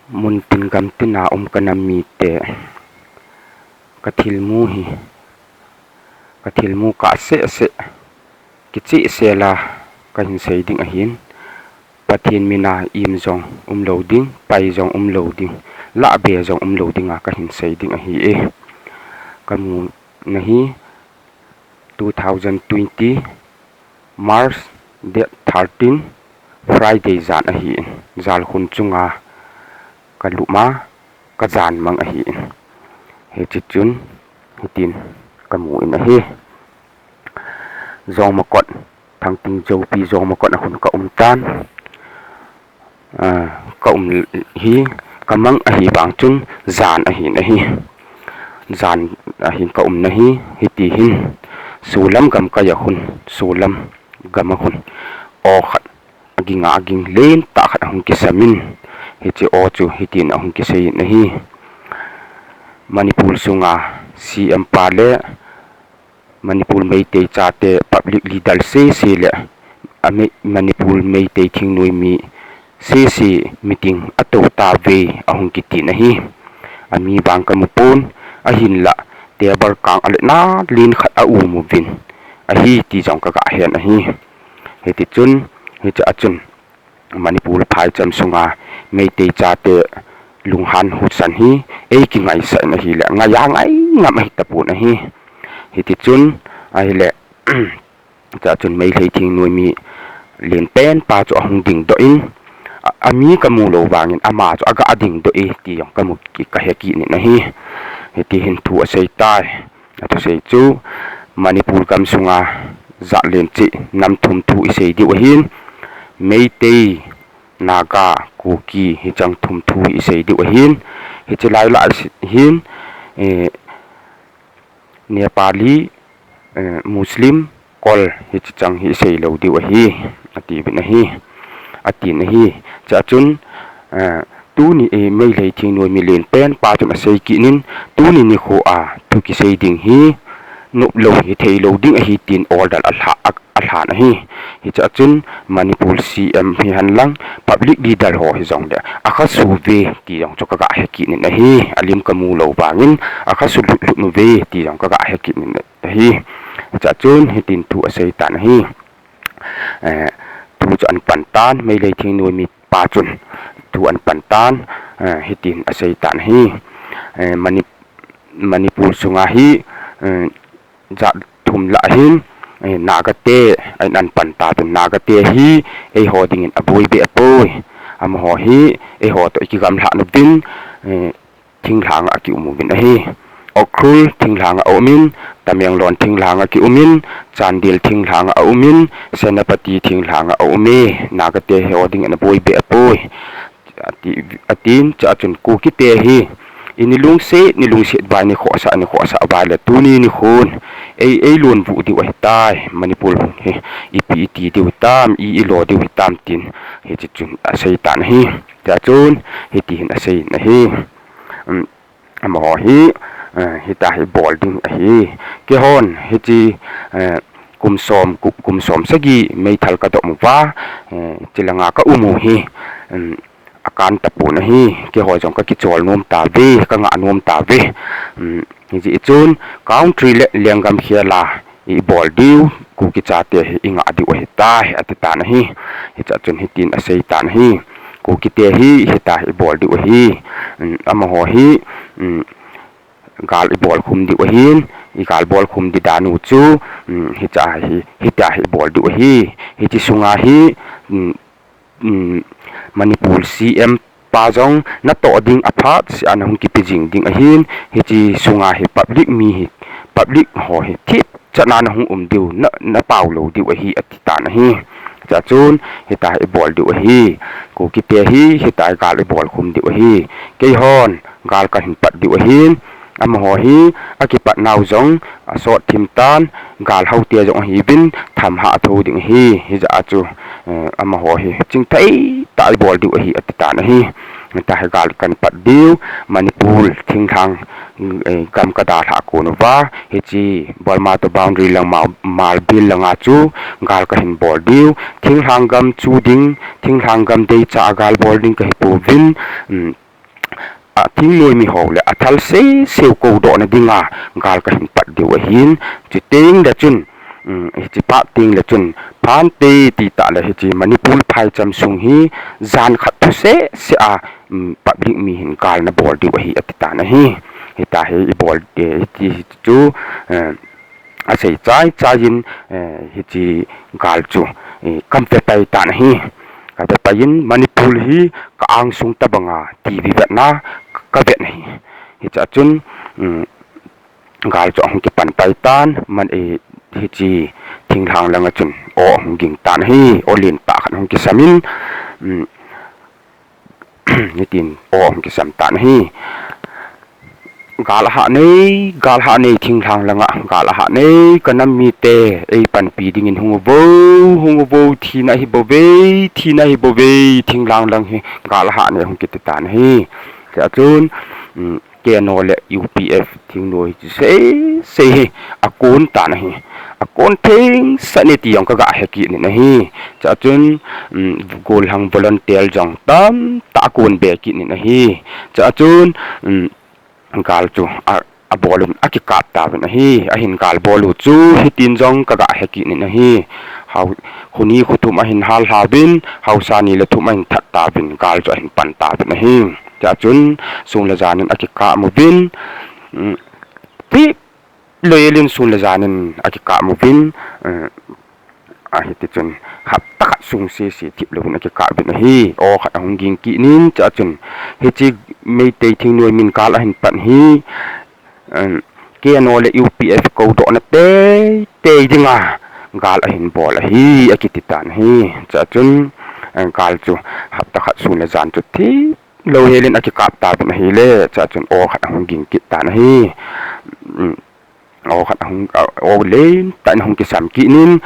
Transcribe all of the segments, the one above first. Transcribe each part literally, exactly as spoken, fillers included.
Muntin gamtina um kanam mite, kathilmu hi, kathilmu kah seh seh, kicheh sela kahin sei ding ahin, Pathen mina im jong umlou ding, pai jong umlou ding, lahbe jong umlou dinga kahin sei ding ahi e. Kamu nahi two thousand twenty March date thirteen, Friday jan ahin, jalkhun chunga kaluma, kajan mang ahin. Hiche chun, hitin kamu in ahi. Jongmakot, Thangting Joupi Jongmakot a khun kaum tan. Kaum hi, kamang ahi vang chun, jan ahin ahi. Jan ahin kaumna hi, hiti hin, solam gam kai a khun, solam gam a khun, aw khat, aginga aging lentah khat ahung kisamin, hiche aw chu hitin ahung kiseiyin ahi. Manipur sunga C M pa le Manipur Meitei chate public leader sese le Manipur Meitei thingnoi mi sese meeting atou tauve ahung kitin ahi. Ami vang kamupon, ahinlah table kang a le na len khat aum uvin ahi ti jong kaga hen ahi. Hitichun, hiche a chun Manipur phaicham sunga Meitei chate lunghan hutsan hi eikingaisah in ahile, ngai a ngai ngam ahitapon ahi. Hitichun, ahile, chachun Meitei thingnoi mi lenpen pa chu ahung dingdoh in, ami kamu lou vangin ama chu aga dingdoh e ti jong kamu kit, kahe kit in ahi. Hiti hin thu asei tai. Athusei chu Manipur gam sunga jat len cheh nam thum thu isei diu ahin, Meitei, Naga, Kuki hicheng thum thu hi isei diu ahin, hiche lai lah hin Nepali, Muslim, Kol hiche cheng hi isei lou diu ahi, atiuvin ahi, atin ahi. Chachun, tuni Meitei thingnoi mi lenpen pa chun asei kit in, tuni nikho a thu kisei ding hi noplou hitheilou ding ahi tin order alhan ahi. Hichachun Manipur C M hihenlang public leader ho hijongle akhasuve ti jong chu kaga he kit in ahi. Alim kamu lou vangin akhasulut lut uve ti jong kaga he kit in ahi. Hichachun hitin thu asei tan ahi. Thu chu ahin pan tan, Meitei thingnoi mi pa chun thu ahin pan tan, hitin asei tan ahi. Manipur sunga hi jat thum lah hin Naga te ahin pan ta chun, Naga te hi eiho dingin aboibeh apoi. Amaho hi eiho toh ikigamlhah uvin thinglhang a akium uvin ahi. Ukhrul thinglhang a aumin, Tamenglong thinglhang a akiumin, Chandel thinglhang a aumin, Senapati thinglhang a aume, Naga te eiho dingin aboibeh apoi, atin. Chachun Kuki te hi ini lungset, ini lungset vai, ini khohsah, ini khohsah vai le tuni nikhon ei, eilonvuh diu ahitai, Manipur hi ipi iti diu hitam, i, ilo diu hitam tin, hiche chun asei tan ahi. Chachun hiti hin aseiyin ahi. Amaho hi hitia hi bol ding ahi. Keihon hiche kum som, kum som sagi meithal kadoh uva, chulanga kaum u hi akan tapon ahi. Keiho jong kakichol nom tauve, kangah nom tauve. Hijeh chun country le lenggam khela ibol diu, Kuki chate hi ingah diu ahitai, ati tan ahi. Hichea chun hitin asei tan ahi. Kuki te hi hitia hi ibol diu ahi. Amaho hi gal ibolkhum diu ahin, igal bolkhum di dan u chu hichea hi, hitia hi ibol diu ahi. Hiche sunga hi Manipur C M pa jong natoh ding aphat sea nahung kipe jing ding ahin, hiche sunga hi public mi hi, public ho hi thipchatna nahung um diu, na, napao lou diu ahi, ati tan ahi. Chua chun hitia hi ibol diu ahi. Kuki te hi hitia hi gal ibolkhum diu ahi. Keihon gal kahin pat diu ahin, amaho hi akipat nau jong asot thim tan, gal hao te jong ahiuvin, thamhah athou ding ahi. Hijeh a chu amaho hi chingthei tah ibol diu ahi, ati tan ahi. Hitia hi gal kahin pat diu, Manipur thinglhang gam kadalhah kon uva, hiche Burma toh boundary lang, Malbil langa chu gal kahin bol diu, thinglhang gam chu ding, thinglhang gam deicha a gal bol ding kahipouvin, a, thingnoimi ho le athal seseu koudohna dinga gal kahin pat diu ahin, chuteng le chun, um, hiche phat teng le chun, phante ti tah le hiche Manipur phaicham sung hi jan khat thu seh seh a, um, public mi hin gal nabol diu ahi ati tan ahi. Hitia hi ibol, eh, hiti, hiti chu, eh, asei chai chai in, eh, hiche gal chu, eh, kavepai tan ahi. Kavepai in Manipur hi ka angsung tobanga T V vetna kavet ahi. Hichea chun, um, gal chu ahung kipan pai tan, man, eh, hiche thinglhang langa chun aw ahung ging tan ahi, aw lentah khat ahung kisam in, um, hitin aw ahung kisam tan ahi. Gal ahah nei, gal ahah nei, thinglhang langa gal ahah nei, ka nam mite, eipanpi dingin hung uvo, hung uvo, thina ahibouve, thina ahibouve, thinglhang lang hi gal ahah nei ahung kiti tan ahi. Chea chun, um, K N O le U P F thingnoi hiche sei sei hi akon tan ahi. Akon thengsah e ti jong kaga he kit in ahi. Chea chun, um, gollhang volunteer jong tamtah akon be kit in ahi. Chea chun, um, gal chu a, abol un akikap tauvin ahi. Ahin gal bol u chu hitin jong kaga he kit in ahi. Hao, kho ni kho thum ahin hallhauvin, haosa ni le thum ahin that tauvin, gal chu ahin pan tauvin ahi. Chea chun sun le jan in akikap uvin, um, thip lou jel in sun le jan in akikap uvin, eh, ahiti chun hapta khat sung sese thip louvin akikap uvin ahi. Aw khat ahung ging kit in, chea chun hiche Meitei thingnoi min gal ahin pan hi, um, K N O le U P F koudohna teitei dinga gal ahin bol ahi akiti tan ahi. Chea chun, eh, gal chu hapta khat sun le jan chu thip lou jel in akikap tauvin ahile, chea chun aw khat ahung ging kit tan ahi. Um, aw khat ahung, a, aw lentah in ahung kisam kit in,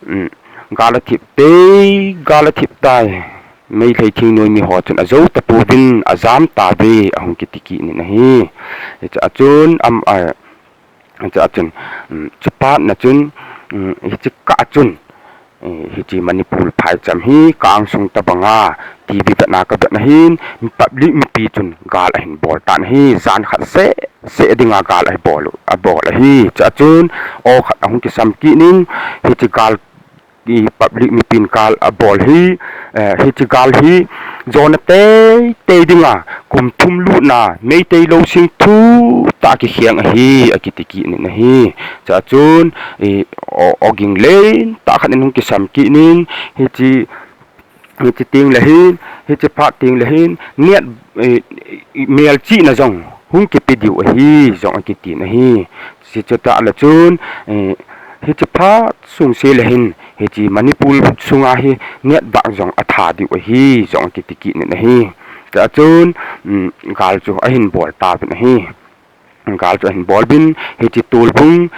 um, gal athip tai, gal athip tai, Meitei thingnoi mi ho chun ajou tapouvin, ajam tauve, ahung kiti kit in ahi. Hichea chun, am, a, hichea chun, um, chuphat na chun, um, hiche kah chun, eh, hiche Manipur phaicham hi ka angsung tobanga T V vetna kavet na hin, public mipi chun gal ahin bol tan ahi, jan khat seh seh dinga gal ahin bol, abol ahi. Chea chun aw khat ahung kisam kit in, hiche gal, i, public mipin gal abol hi, eh, hiche gal hi jona teitei dinga kum thum lutna Meitei lousing thutah kikheng ahi akiti kit in ahi. Chea chun, i, aw, aw ging lentah khat in ahung kisam kit in, hiche, hiche teng le hin, hiche phat teng le hin, net, eh, melchihna jong hung kipe diu ahi jong akitin ahi. Hiche chutah le chun, eh, hiche phat sung se le hin, hiche Manipur sunga hi net bang jong atha diu ahi jong akiti kit in ahi. Chea chun, um, gal chu ahin bol tauvin ahi. Gal chu ahin bol uvin, hiche Tolbung,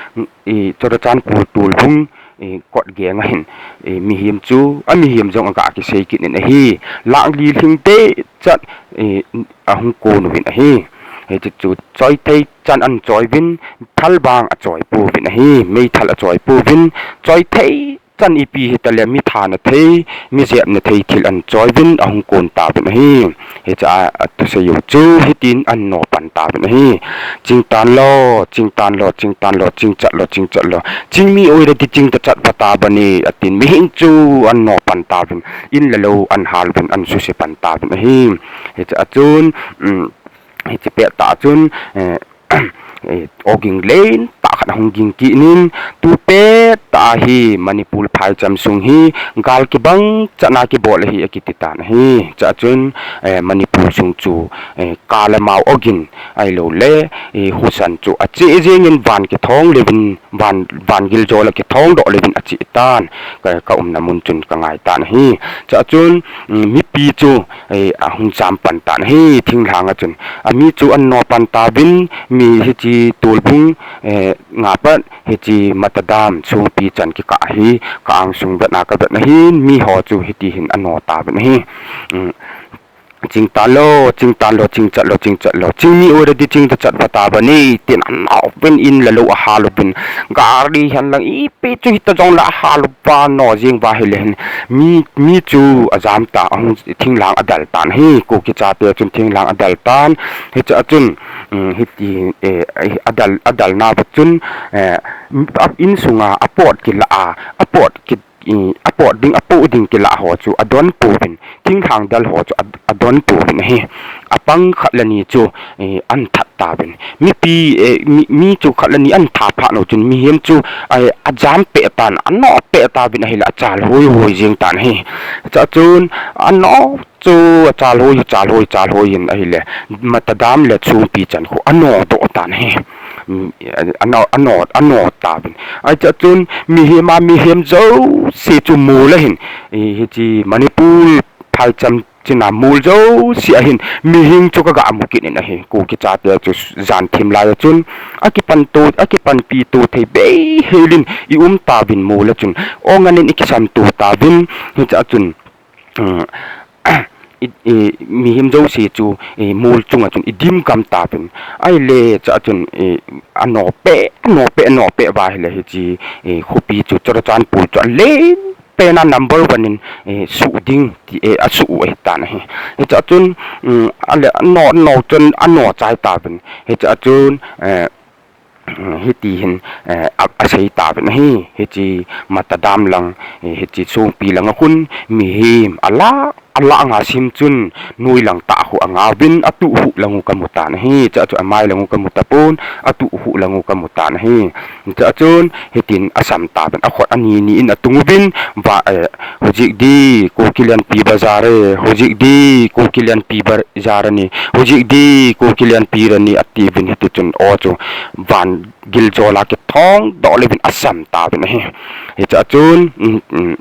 i, Churachandpur Tolbung, i, kot geng a hin, i, mihem chu, amihem jong aga kisei kit in ahi. Lakh li lhing deh chat, i, ahung kon uvin ahi. Hiche chu choi thei chan ahin choi uvin, thal vang achoi pouvin ahi. Meithal achoi pouvin, choi thei chan ipi hitale mi thana thei, mi jepna thei thil ahin choi uvin ahung kon tauvin ahi. Hichea, athusei u chu hitin ahin no pan tauvin ahi. Ching tan lo, ching tan lo, ching tan lo, ching chat lo, ching chat lo. Ching mi oi le kiching ta chat va ta bani, atin mihem chu ahin no pan tauvin, in le lou ahin hal uvin, ahin suse pan tauvin ahi. Hichea chun, um, hiche pettah chun, eh, eh, aw ging lentah khat ahung ging kit in, tu pettah hi Manipur phaicham sung hi gal kibang chatna kibol ahi akiti tan ahi. Chea chun, eh, Manipur sung chu, eh, kal le mao awgin ahiloule, eh, husan chu ache jengin van kithong leuvin, van, van gil jol a kithong doh leuvin ache tan, ka, ka umna mun chun kangai tan ahi. Chea chun, um, mipi chu, eh, ahung jam pan tan ahi, thinglhang a chun. Ami chu ahin no pan tauvin, mi hiche Tolbung, eh, nga pat, hiche Matadam, Songpi chan kikah hi, ka angsung vetna kavet na hin, mi ho chu hiti hin ahin no tauvin ahi. Um, Ching tan lo, ching tan lo, ching chat lo, ching chat lo. Ching mi oi ra di ching ta chat pa ta ba ni, tin anao pen in la lo a ha lo pen. Gari han lang ipi chu hita jong la a ha lo pa no jing ba hi le hin. Mi, mi chu a jam ta, a hung thinglang a dal tan hi, Kuki chate chun thinglang a dal tan. Hi cha chun, um, hi ti, eh, a dal, a dal na ba chun, eh, a in sunga a pot ki la a, a pot ki i, a pot ding, a po ding kila ho chu a don pouvin, thinglhang dal ho chu a, a don pouvin ahi. A pang khat le ni chu, i, an that tauvin. Mipi, e, mi, mi chu khat le ni an tha phat no chun mihem chu, a, a jam peh tan, a no peh tauvin ahile a chal hoi hoi jing tan ahi. Cha chun a no chu a chal hoi, chal hoi, chal hoi in ahile, Matadam le Songpi chan khu a no doh tan ahi. Mm, a no, a no, a no tauvin. Ahi cha chun mihem a mihem jouse chu mol a hin, i, hichi Manipur phaicham china mol jouse a hin mihing chu ka ga mu kit in ahi. Kuki chate chu jan thim lai a chun a kipan to, a kipanpi to thei bei helin i um tauvin mol a chun. Ong anin i kisam to tauvin, hi cha chun, um, i, i, mihem jouse chu, i, mol chunga chun i dim gam tauvin. Ahile cha chun, i, a no peh, a no peh, a no peh ba hile hichi, i, khopi chu Churachandpur chu a len pen a number one in, i, suh ding ti, i, a suh u ahi tan ahi. Hi cha chun, um, a le a no, no chun a no chai tauvin. Hi cha chun, eh, hiti hin, eh, a, a sei tauvin ahi, hichi Matadam lang, eh, hichi Songpi lang a khun, mihem a la, a la nga sim chun, noi lang tah khu a nga uvin, a tuh hu lang u ka mu tan ahi, cha chu a mai lang u ka mu tapon, a tuh hu lang u ka mu tan ahi. Cha chun, hitin a sam tauvin, a khut a ni ni in a tung uvin, va, eh, Hojik di, Kuki Lianpi Bazar e, hojik di, Kuki Lianpi Bazar ani, hojik di, Kuki Lianpi Bazar ani, ati uvin hiti chun, o chu, van gil jol a kithong doh le uvin a sam tauvin ahi. Hi cha chun, um, um,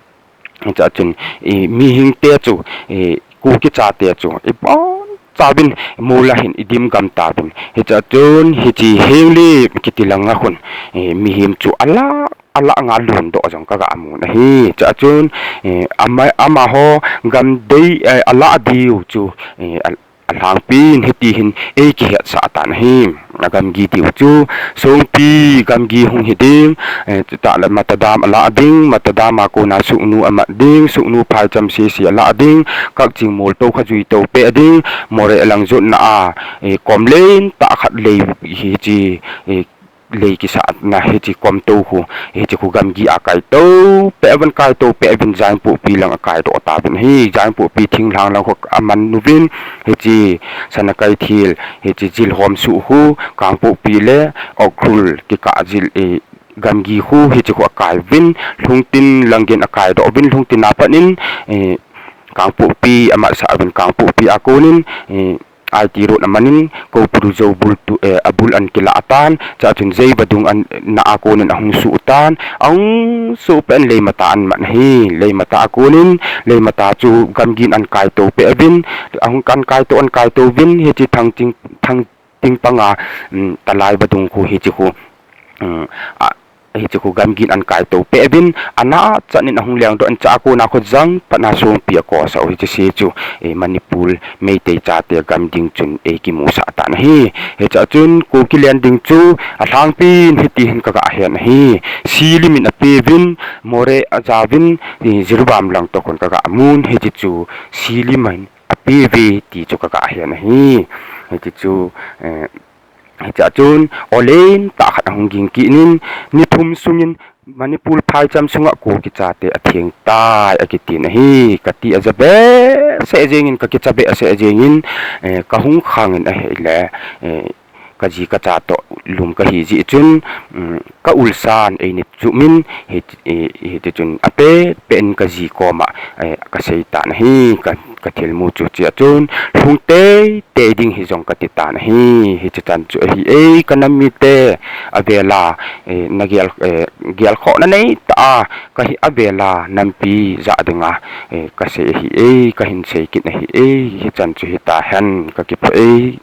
hi cha chun, i, mihing te chu, i, Kuki chate chu, i, bon, cha uvin, mol a hin, i dim gam tauvin. Hi cha chun, hichi Henglep kiti lang a khun, i, mihem chu a la, a la nga lhun doh jong ka ga mun ahi. Cha chun, eh, ama, amaho gam dei, eh, a la diu chu, eh, a, a lhangpin hiti hin ei kihet sah tan ahi. A gamgi diu chu, Songpi gamgi hung hi ding, eh, chutah le Matadam a la ding, Matadam a kona Sugnu a mat ding, Sugnu phaicham sese a la ding, Kakching mol to kha jui to peh ding, Moreh lang jotna a, eh, kom len tah khat lei hichi, eh, lei kisahna hichi kom to khu, hichi khu gamgi a kai to peh uvin, kai to peh uvin Jainpopi lang a kai doh tauvin ahi. Jainpopi thinglhang lang khu a man uvin, hichi Sanakeithel, hichi jilhom suh khu, Kangpokpi le Ukhrul kikah jil, eh, gamgi khu, hichi khu a kai uvin, Lhungtin lang gei a kai doh uvin, Lhungtin a pat in, eh, Kangpokpi a mat sah uvin, Kangpokpi a konin, eh, I T road a man in, Koupuru jou bul tu, eh, a bul an kila tan, cha chun Jeibadung an na a konin a hung suh tan, a hung suh peh in Leimata an mat ahi, Leimata a konin, Leimata chu gamgin an kai to peh uvin, a hung kan kai to, an kai to uvin, hichi Thangting, Thangting panga, um, Talaibadung khu hichi khu, um, a, hichi khu gamgin an kai to peh uvin, ana chan in a hung leng doh in cha a kona khu jang pat na Songpi a ko sa u hichi se chu, eh, Manipur Meitei chate gam ding chun ei kimusah tan ahi. Hicha chun Kuki len ding chu a lhangpin hiti hin ka ga hen ahi. Silim in a pe uvin, Moreh a ja uvin, eh, Jiribam lang to khun ka ga mun, hichi chu Silim in a pe uve ti chu ka ga hen ahi. Hichi chu, eh, Hicha chun, olen tah khat a hung ging kit in, ni thum sungin Manipur phaicham sunga Kuki chate a theng tai a kitin ahi, ka ti a ja behseh jeng in, ka kicha behseh jeng in, eh, ka hung khang in ahile, eh, ka ji ka cha to lum ka hi jeh chun, um, ka ulsan ei ni chu min hi, hi, hiti chun a pe, pe in ka ji koma, eh, ka sei tan ahi, ka, ka thilmu chu chia chun, lhung tei tei ding hi jong ka ti tan ahi, hichi chan chu ahi e, ka nam mite a vela, eh, na gel, eh, gelkhoh na nei ta a, ka hi a vela nampi ja dinga, eh, ka sei ahi e, ka hin sei kit ahi e, hichan chu hita hen ka kipah e.